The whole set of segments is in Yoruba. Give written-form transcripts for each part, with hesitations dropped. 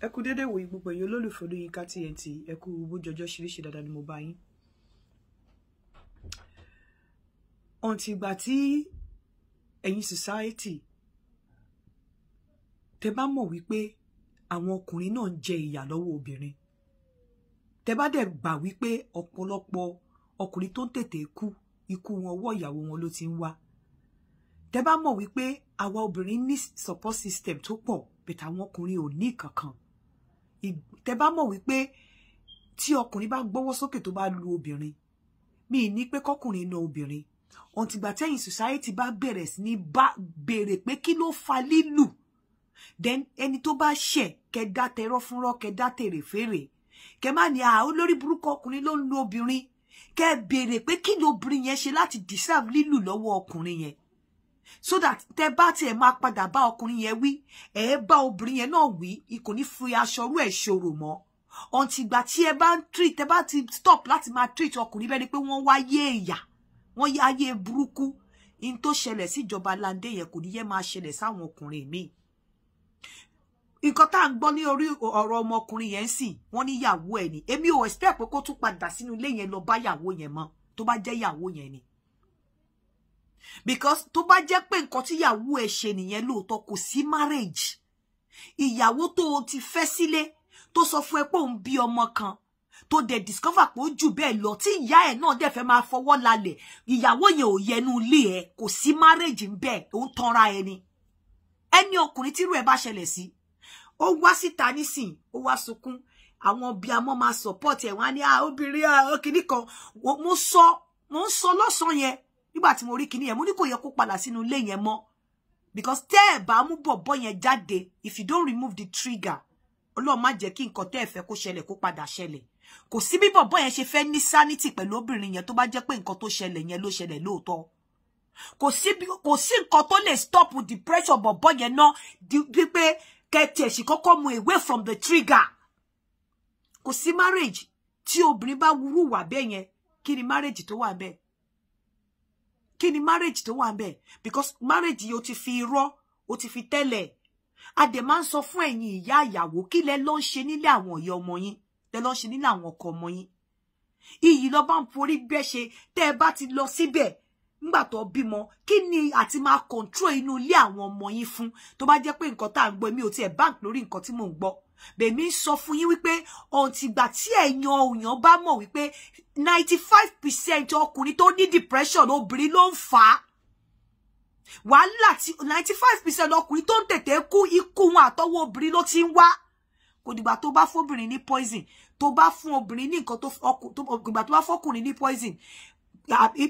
Ẹ kú dédé wòyí gbogbo ẹ̀yin olólùfẹ́ Olóyinka TNT. Ẹ kú bójọjọ́ ṣiríṣi dáadáa ni mo bá yín. Ọ̀ǹtì ìgbà tí ẹ̀yin society tẹ bá mọ̀ wípé àwọn ọkùnrin náà ń jẹ ìyà lọ́wọ́ obìnrin, tẹ bá dẹ̀ gbà wípé ọ̀pọ̀lọpọ̀ ọkùnrin tó ń tètè kú, ikú wọn ọwọ́ ìyàwó wọn ló ti ń wá. Tẹ bá mọ̀ wípé àwa obìnrin ní support system tó pọ̀, bẹ̀tẹ̀ àwọn ọkùnrin ò ní kankan. Tẹ bá mọ̀ wípé tí ọkùnrin bá gbọ́wọ́ sókè tó bá lu obìnrin, mi ní pé kọkùnrin na obìnrin. Ọ̀ǹtìgbà tẹ́yìn society bá bẹ̀rẹ̀ sí ní bá béèrè pé kí ló fa lílù, then ẹni tó bá ṣẹ̀ kẹ́ dá tẹrọ fúnrọ́, kẹ́ dá tèrè fèrè, kẹ́ má ní olórí burúkú ọkùnrin ló ń lu obìnrin. Kẹ́ béèrè pé kí ni obìnrin yẹn ṣe láti deserve lílù lọ́wọ́ ọkùnrin yẹn, so that tẹ́ bá tiẹ̀ máa padà bá ọkùnrin yẹn wí, ẹ bá obìnrin yẹn náà wí, kò ní fi aṣọ rú ẹ̀ ṣòro mọ́. Ọ̀ǹtìgbà tí ẹ bá ń treat, ẹ bá ti stop láti máa treat ọkùnrin bẹ́ẹ̀ ni pé wọ́n wáyé ìyà, wọ́n yá ayé burúkú. In tó ṣẹlẹ̀ síjọba Landé yẹn kò ní yẹ máa ṣẹlẹ̀ sáwọn ọkùnrin míì. Nǹkan tá à ń gbọ́ ní orí ọ̀rọ̀ ọmọkùnrin yẹn sì, wọ́n ní ìyàwó ẹ̀ ni. Èmi ò expect pé kó tún padà sínú ilé yẹn lọ bá ìyàwó yẹn mọ́, tó bá jẹ́ ìyàwó yẹn ni. Because tó bá jẹ́ pé nǹkan tí ìyàwó ẹ̀ ṣe nìyẹn lóòótọ́, kò sí marriage. Ìyàwó tó o ti fẹ́ sílé, tó sọ fún ẹ pé òun bí ọmọ kan, tó dẹ̀ discover pé ó jù bẹ́ẹ̀ lọ, tí ìyá ẹ̀ náà dẹ̀ fẹ́ máa fọwọ́ lálẹ̀, ìyàwó yẹn ò yẹnu ilé ẹ̀, kò sí marriage ń bẹ́ẹ̀, ó ń tanra ẹni. Ẹni ọkùnrin tírú ẹ̀ bá ṣẹlẹ̀ sí, ó wá síta nísìn, ó wá sunkún, àwọn ọbíamọ máa support ẹ̀, wọ́n á ní obìnrin kìíní kan. Mo ń sọ lọ́sàn-án yẹn nígbà tí mo rí kìíní yẹn, mo ní kò yẹ kó padà sínú ilé yẹn mọ́, because tẹ́ ẹ̀ bá mú bọ̀bọ̀ yẹn jáde, if you don't remove the trigger, Ọlọ́run má jẹ́ kí nǹkan tẹ́ ẹ fẹ́ kó ṣẹlẹ̀ kó padà ṣẹlẹ̀. Kò sí bí bọ̀bọ̀ yẹn ṣe fẹ́ ní sanity pẹ̀lú obìnrin yẹn tó bá jẹ́ pé nǹkan tó ṣẹlẹ̀ yẹn ló ṣẹlẹ̀ lóòótọ́. Kò sí nǹkan tó lè stop depression bọ̀bọ̀ yẹn náà wípé kẹ́tì ẹ̀sìn kọ́kọ́ mú away from the trigger. Kò sí marriage. Tí obìnrin bá wúrú wà bẹ́ẹ̀ yẹn, kí ni marriage tó wà bẹ́ẹ̀? Kí ni marriage tó wà bẹ́ẹ̀? Because marriage yìí, ó ti fi irọ́, ó ti fi tẹ́lẹ̀. A dẹ̀ máa ń sọ fún ẹ̀yin ìyá ìyàwó, kí lẹ ló ń ṣe nílé àwọn ìyá ọmọ yín, lẹ ló ń ṣe nílé àwọn ọkọ ọmọ yín? Iyì lọ bá ń forí gbẹ́ ṣe. Tẹ́ ẹ bá ti lọ síbẹ̀ nígbà tó bímọ, kí ni àti máa control inú ilé àwọn ọmọ yín fún? Tó bá jẹ́ pé nǹkan tá à ń gbọ́, èmi ò tiẹ̀ bank lórí nǹkan tí mò ń gbọ́. Bèmí ń sọ fún yín wípé ọ̀ǹtìgbà tí ẹ̀yin òyàn bá mọ̀ wípé 95% ọkùnrin tó ní depression, obìnrin ló ń fà á. Wàhálà tí 95% ọkùnrin tó ń tètè kú, ikú wọn àtọwọ́ obìnrin ló ti ń wá. Kò dìgbà tó bá fóbìnrin ní poison, tó bá fún obìnrin ní nǹkan tó dìgbà tó bá fọkùnrin ní poison,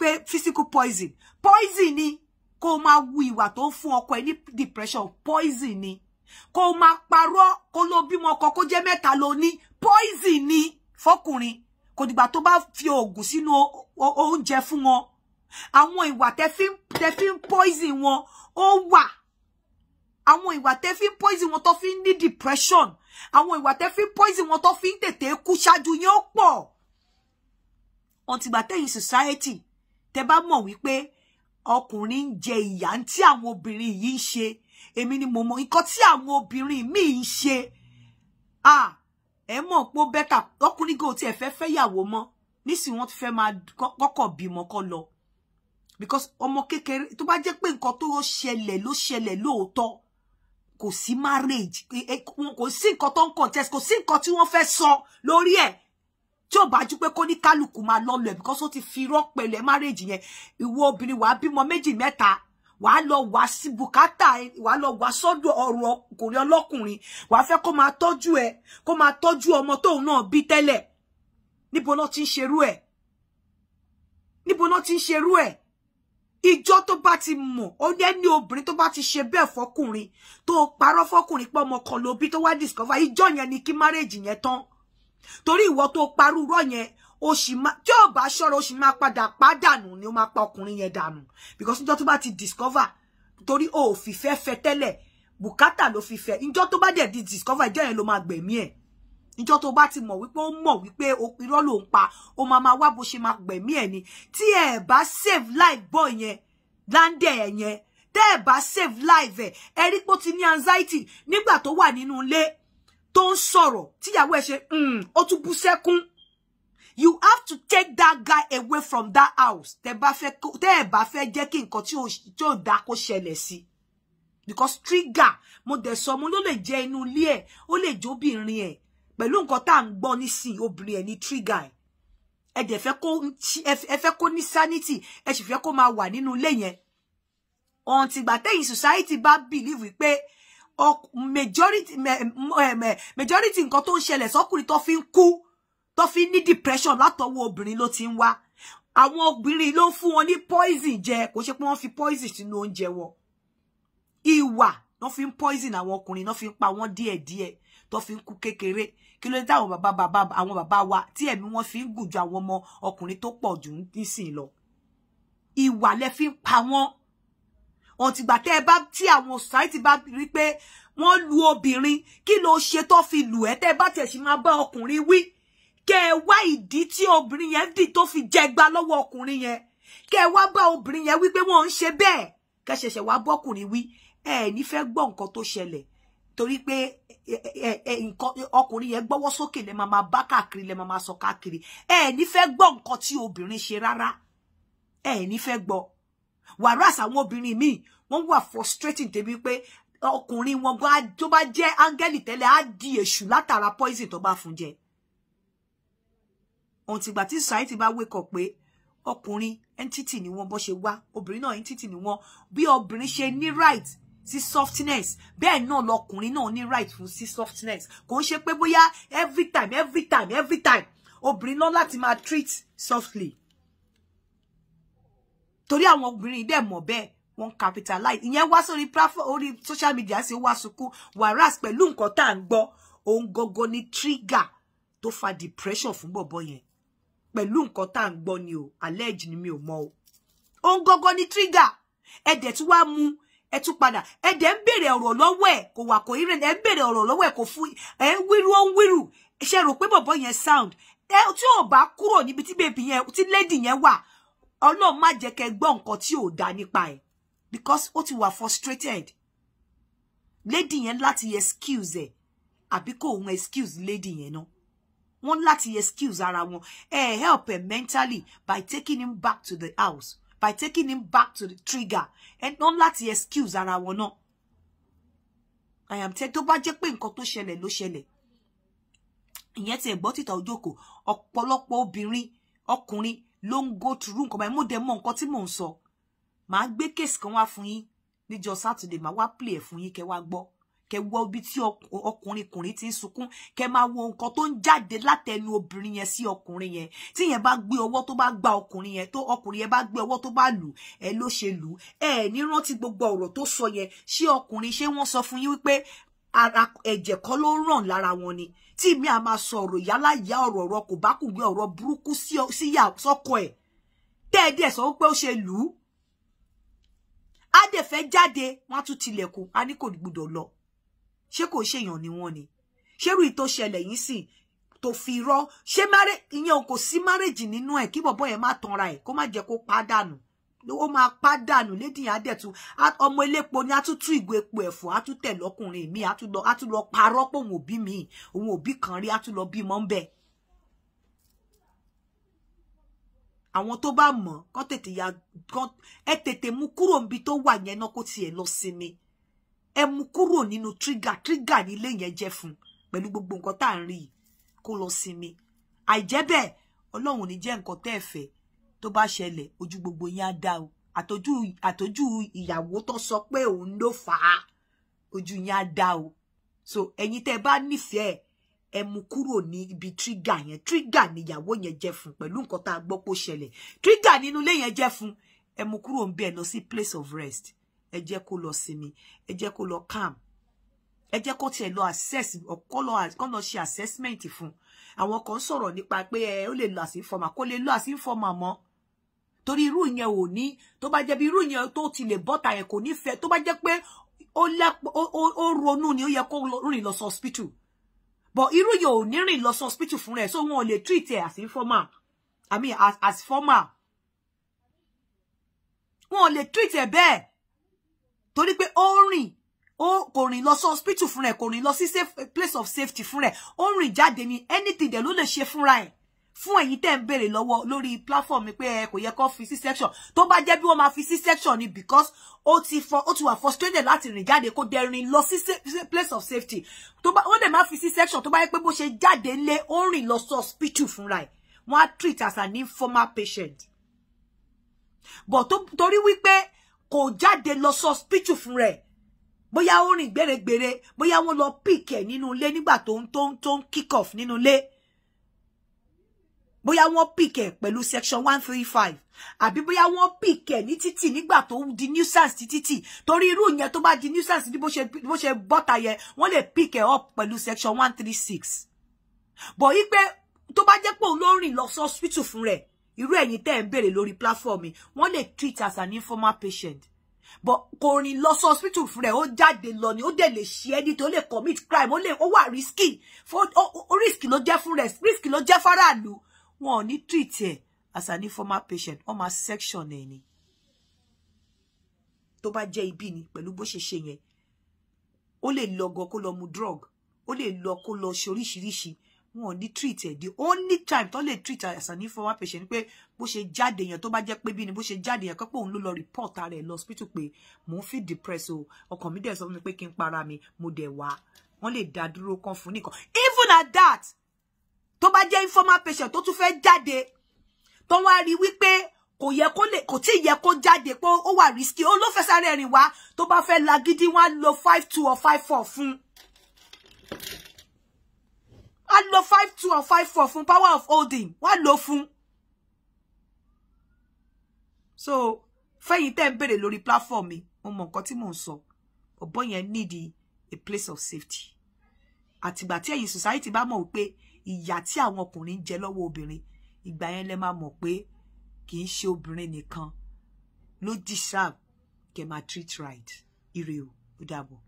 pé physical poison, poison ni kó máa wu ìwà tó ń fún ọkọ ẹ ní depression, poison ni kó máa parọ́ kó ló bímọ ọkọ kó jẹ́ mẹ́ta ló ní, poison ni fọkùnrin. Kò dìgbà tó bá fi oògùn sínú oúnjẹ fún wọn. Àwọn ìwà tẹ́ fi ń poison wọn ó wà, àwọn ìwà tẹ́ fi ń poison wọn tó fi ń ní depression, àwọn ìwà tẹ́ fi ń poison wọn tó fi ń tètè kú ṣáájú yẹn ó pọ̀. Ọ̀ǹtìgbà tẹ́yìn society tẹ́ bá mọ̀ wípé ọkùnrin ń jẹ ìyà tí àwọn obìnrin yìí ń ṣe, èmi ni mo mọ̀ nǹkan tí àwọn obìnrin míì ń ṣe. Ẹ mọ̀ pé ó better ọkùnrin kò tiẹ̀ fẹ́ fẹ́yàwó mọ́ nísìnyí, wọ́n ti fẹ́ máa kọ́kọ́ bímọ kọ́ lọ, because ọmọ kékeré, tó bá jẹ́ pé nǹkan tó ṣẹlẹ̀ ló ṣẹlẹ̀ lóòótọ́, kò sí marriage, kò sí nǹkan tó ń contest, kò sí nǹkan tí wọ́n fẹ́ sọ lórí ẹ̀ tí ò bá jú pé kó ní kálukú máa lọ́lọ́ ẹ̀, because ó ti fi irọ́ pẹ̀lẹ́ marriage yẹn. Ìwọ obìnrin, wàá bímọ méjì mẹ́ta, wàá lọ wá sí bùkátà, wàá lọ wá sọ́dọ̀ ọ̀rọ̀ ọkùnrin ọlọ́kùnrin, wàá fẹ́ kó máa tọ́jú ẹ, kó máa tọ́jú ọmọ tóun náà bí tẹ́lẹ̀. Níbo náà ti ń ṣerú ẹ̀? Níbo náà ti ń ṣerú ẹ̀? Ìjọ tó bá ti mọ̀ ó ní ẹni obìnrin tó bá ti ṣe bẹ́ẹ̀ fọkùnrin, tó parọ́ fọkùnrin pé ọmọ kan ló bí, tó wá discover, ìjọ yẹn ni kí marriage yẹn tán. Torí ìwọ tó parú irọ́ yẹn, ó sì máa, tí ò bá ṣọ́ra, ó sì máa padà pàdánù ni, ó máa pa ọkùnrin yẹn dànù, because níjọ́ tó bá ti discover, torí o ò fìfẹ́ fẹ́ tẹ́lẹ̀, bùkátà ló fi fẹ́, níjọ́ tó bá dẹ̀ di discover, ìjọ́ yẹn ló máa gbẹ̀mí ẹ̀. Níjọ́ tó bá ti mọ̀ wípé ó mọ̀ wípé irọ́ ló ń pa, ó máa máa wá bó ṣe máa gbẹ̀mí ẹ̀ ni. Tí ẹ bá save life boy yẹn, Landé ẹ̀ yẹn, tẹ́ ẹ bá save life ẹ̀, ẹ rí pé ó ti ní anxiety nígbà tó wà nínú ilé. tó ń sọ̀rọ̀ tíyàwó ẹ̀ ṣe ó tún bú sẹ́kún. You have to take that guy away from that house. Tẹ́ bá fẹ́, tẹ́ bá fẹ́ jẹ́ kí nǹkan tí ò dá kó ṣẹlẹ̀ sí. Because trigger, mo dẹ̀ sọ, mo ló lè jẹ́ inú ilé ẹ̀, ó lè jẹ́ obìnrin ẹ̀. Pẹ̀lú nǹkan tá à ń gbọ́ nísìn, obìnrin ẹ̀ ní trigger ẹ̀. Ẹ dẹ̀ fẹ́ kó, ẹ fẹ́ kó ní sanity, ẹ sì fẹ́ kó máa wà nínú ilé yẹn. Until ìgbà tẹ́yìn society bá believe wípé majority nǹkan tó ń ṣẹlẹ̀ sọ́kùnrin tó fi ń kú, tó fi ní depression, látọwọ́ obìnrin ló ti ń wá. Àwọn obìnrin ló ń fún wọn ní poison jẹ. Kò ṣe pé wọ́n fi poison sínú oúnjẹ wọn, ìwà ló fi ń poison àwọn ọkùnrin, ló fi ń pa wọ́n díẹ̀díẹ̀, tó fi ń kú kékeré. Kí ló dé táwọn bàbá bàbá, àwọn bàbá wa, tí ẹ̀mí wọn fi ń gùn ju àwọn ọmọ ọkùnrin tó pọ̀ jù nísìn lọ? Ìwà lẹ fi ń pa wọ́n. Ọ̀tìgbà tẹ́ ẹ bá, tí àwọn society bá rí pé wọ́n lu obìnrin, kí ló ṣe tó fi lù ẹ́, tẹ́ ẹ bá tẹ̀ sí máa bá ọkùnrin wí, kẹ́ ẹ wá ìdí tí obìnrin yẹn dì tó fi jẹgba lọ́wọ́ ọkùnrin yẹn, kẹ́ ẹ wá bá obìnrin yẹn wí pé wọ́n ń ṣe bẹ́ẹ̀, kẹ́ ṣẹ̀ṣẹ̀ wá bọ́kùnrin wí. Ẹ ní fẹ́ gbọ́ nǹkan tó ṣẹlẹ̀, torí pé ẹ nǹkan ọkùnrin yẹn gbọ́wọ́ sókè lẹ máa máa bá káàkiri, lẹ máa máa sọ káàkiri. Ẹ ní fẹ́ gbọ́ nǹkan tí obìnrin ṣe rárá, ẹ ní fẹ́ gbọ́. Whereas àwọn obìnrin míì, wọ́n wà frustrating tẹ́bi pé ọkùnrin wọn gan tó bá jẹ́ áńgẹ́lì tẹ́lẹ̀, á di èṣù látara poison tó bá fún jẹ. Ohun tìgbà tí society bá wake up pé ọkùnrin entity ni wọ́n bó ṣe wá, obìnrin náà entity ni wọ́n. Bí obìnrin ṣe ní right sí softness, bẹ́ẹ̀ náà lọkùnrin náà ní right fún sí softness. Kò ń ṣe pé bóyá every time, every time, every time, obìnrin lọ láti máa treat softly, torí àwọn obìnrin dẹ̀ mọ̀ bẹ́ẹ̀, wọ́n capitalize ìyẹn, wá sórí platform, orí social media, sí wá sunkún. Whereas pẹ̀lú nǹkan tá à ń gbọ́, òun gangan ni trigger tó fa depression fún bọ̀bọ̀ yẹn. Pẹ̀lú nǹkan tá à ń gbọ́ ni o, allege ni, mi ò mọ̀ o. Òun gangan ni trigger. Ẹ dẹ̀ tún wá mú, ẹ tún padà, ẹ dẹ̀ ń béèrè ọ̀rọ̀ lọ́wọ́ ẹ̀, kò wà coherent. Ẹ ń béèrè ọ̀rọ̀ lọ́wọ́ ẹ̀, kò fún ẹ ń wíru, ó ń wíru. Ṣe rò pé bọ̀bọ̀ yẹn sound ẹ? Tí ò bá kúrò níbi tí baby yẹn, tí lady yẹn wà, Ọlọ́run má jẹ́ kẹ́ gbọ́ nǹkan tí ò dá nípa ẹ̀, because ó ti wà frustrated. Lady yẹn láti excuse ẹ̀, àbí kò òun excuse lady yẹn náà, wọ́n láti excuse ara wọn. Ẹ help ẹ mentally by taking him back to the house, by taking him back to the trigger. Ẹ wọ́n láti excuse ara wọn náà. I am tell, tó bá jẹ́ pé nǹkan tó ṣẹlẹ̀ ló ṣẹlẹ̀, ìyẹn tí ẹ gbọ́ tìta ojókòó. Ọ̀pọ̀lọpọ̀ obìnrin, ọkùnrin ló ń go through nǹkan báyìí. Mo dẹ̀ mọ̀ nǹkan tí mò ń sọ. Màá gbé case kan wá fún yín níjọ́ Saturday, màá wá play ẹ̀ fún yín, kẹ́ wá gbọ́, kẹ́ wo ibi tí ọkùnrin kùnrin ti ń sunkún, kẹ́ máa wo nǹkan tó ń jáde látẹnu obìnrin yẹn sí ọkùnrin yẹn. Tí yẹn bá gbé ọwọ́, tó bá gba ọkùnrin yẹn, tó ọkùnrin yẹn bá gbé ọwọ́, tó bá lù ẹ, ló ṣe lù ẹ, ní rántí gbogbo ọ̀rọ̀ tó sọ yẹn. Ṣé ọkùnrin, ṣé wọ́n sọ fún yín wípé ara ẹ̀jẹ̀ kọ́ ló ń ràn lára wọn ni? Tí mi a máa sọ ọ̀rọ̀ ìyálà ìyá, ọ̀rọ̀ ọ̀rọ̀ kò bá kùn gbé, ọ̀rọ̀ burúkú sí sọ́kọ ẹ̀, tẹ́ ẹ díẹ̀ sọ wípé ó ṣe lù ú, á dẹ̀ fẹ́ jáde, wọ́n á tún tilẹ̀kùn, á ní kò gbúdọ̀ lọ. Ṣé kò ṣèyàn ni wọ́n ni? Ṣérú ìtò ṣẹlẹ̀ yìí sì tó fi rọ́, ṣé ìyẹn kò sí marriage nínú ẹ̀? Kí bọ̀bọ́ yẹn má tanra ẹ̀, kó má jẹ́ kó pa dànù. Ó máa pa dànù. Lady yẹn á dẹ̀ tún, ọmọ elépo ni, á tún tú ìgò epo ẹ̀fọ́, á tún tẹ̀ lọ́kùnrin mi, á tún lọ parọ́ pé òun òbí mi, òun òbí kan rí, á tún lọ bímọ ń bẹ̀. Àwọn tó bá mọ̀ kán tètè ya kán, ẹ tètè mú kúrò níbi tó wà yẹn náà, kó tiẹ̀ lọ sinmi. Ẹ mú kúrò nínú trigger. Trigger nílé yẹn jẹ́ fún, pẹ̀lú gbogbo nǹkan tá à ń rí yìí, kó lọ sinmi. Àìjẹ́ bẹ́ẹ̀, Ọlọ́run ní jẹ́ nǹkan tẹ́ ẹ fẹ́ tó bá ṣẹlẹ̀, ojú gbogbo yín á dá o. Àtọjú ìyàwó tó sọ pé òun ló fà á, ojú yín á dá o. So ẹ̀yin tẹ́ bá nífẹ̀ẹ́, ẹ mú kúrò ní ibi trigger yẹn. Trigger níyàwó yẹn jẹ́ fún, pẹ̀lú nǹkan tá a gbọ́ pé ó ṣẹlẹ̀. Trigger nínú ilé yẹn jẹ́ fún. Ẹ mú kúrò ń bẹ̀ lọ sí place of rest. Ẹ jẹ́ kó lọ sinmi, ẹ jẹ́ kó lọ calm, ẹ jẹ́ kó tiẹ̀ lọ assess, kó lọ ṣe assessment fún. Àwọn kan sọ̀rọ̀ nípa pé ẹ ó lè lọ as informal. Kó lè lọ as informal mọ́, torí irú yẹn ò ní, tó bá jẹ́ bí irú yẹn tó ti lè bọ́ta yẹn, kò ní fẹ́. Tó bá jẹ́ pé ó ronú ni, ó yẹ kó rìn lọ sí hospital, but irú yẹn ò ní rìn lọ sí hospital fún rẹ̀, so wọn ò lè treat ẹ as informal, I mean as formal. Wọn ò lè treat ẹ bẹ́ẹ̀, torí pé ó rìn Ó kò rìn lọ sí hospital fúnra ẹ̀, kò rìn lọ sí safe place of safety fúnra ẹ̀, ó rìn jáde ni. Anything dẹ̀ ló lè ṣe fúnra ẹ̀. Fún ẹ̀yin tẹ́ ń béèrè lọ́wọ́ lórí platform mi pé ẹ kò yẹ kó fi sí section, tó bá jẹ́ bí wọ́n máa fi sí section ni, because ó ti wà frustrated láti rìn jáde, kó dẹ̀ rìn lọ sí place of safety. Tó bá ó dẹ̀ má fi sí section, tó bá yẹ pé bó ṣe jáde lé, ó rìn lọ sí hospital fúnra ẹ̀, wọ́n á treat as an informal patient. But torí wípé kò jáde lọ sí hospital fúnra ẹ̀, bóyá ó rìn gbèrègbèrè, bóyá wọ́n lọ pick ẹ̀ nínú ilé nígbà tó ń kick off nínú ilé, bóyá wọ́n pick ẹ̀ pẹ̀lú section 135, àbí bóyá wọ́n pick ẹ̀ ní títì nígbà tó di nuisance ti títì, torí irú yẹn, tó bá di nuisance ní bó ṣe bọ́ta yẹn, wọ́n lè pick ẹ̀ up pẹ̀lú section 136. But yí pé tó bá jẹ́ pé òun ló rìn lọ sí hospital fún rẹ̀, irú ẹ̀yin tẹ́ ń béèrè lórí platform mi, wọ́n lè treat as an informal patient. But kò rìn lọ sí hospital fún rẹ̀, ó jáde lọ ni. Ó dẹ̀ lè ṣe ẹni tó lè commit crime, ó lè ó wà risky fún ó, risk ló jẹ́ fún rẹ̀, risk ló jẹ́ fáráàlú. Wọn ò ní treat ẹ̀ as an informal patient, wọ́n máa section ẹ̀ ni. Tó bá jẹ́ ibi ni, pẹ̀lú bó ṣe ṣe yẹn, ó lè lọ gan kó lọ mu drug, ó lè lọ kó lọ ṣe oríṣiríṣi. Wọn ò ní treat ẹ̀. The only time tó lè treat as an informal patient ni pé bó ṣe jáde yẹn, tó bá jẹ́ pé bí ni bó ṣe jáde yẹn, kọ́pọ̀ òun ló lọ report ara ẹ̀ lọ hospital pé mò ń feel depressed o, ọkàn mi dẹ̀ sọ fún mi pé kí n para mi, mo dẹ̀ wá, wọ́n lè dá dúró kan fún nìkan. Even at that, tó bá jẹ́ informal patient tó tún fẹ́ jáde, tó wá rí wípé kò yẹ kó lè, kò tí yẹ kó jáde, pé ó wà risky, ó ló fẹ́ sáré rìn wá, tó bá fẹ́ lagídí, wọ́n á lo 5(2) or 5(4) fún, á lo 5(2) or 5(4) fún, power of holding, wọ́n á lò fún. So fẹ́yìn tẹ́ ń béèrè lórí platform mi, mo mọ nǹkan tí mò ń sọ. Ọ̀bọ yẹn need a place of safety. Àtìgbà tí ẹ̀yin society bá mọ̀ wípé ìyà tí àwọn ọkùnrin ń jẹ lọ́wọ́ obìnrin, ìgbà yẹn lẹ máa mọ̀ pé kì í ṣe obìnrin nìkan ló deserve kẹ́ máa treat right. Ire o, ó dàbọ̀.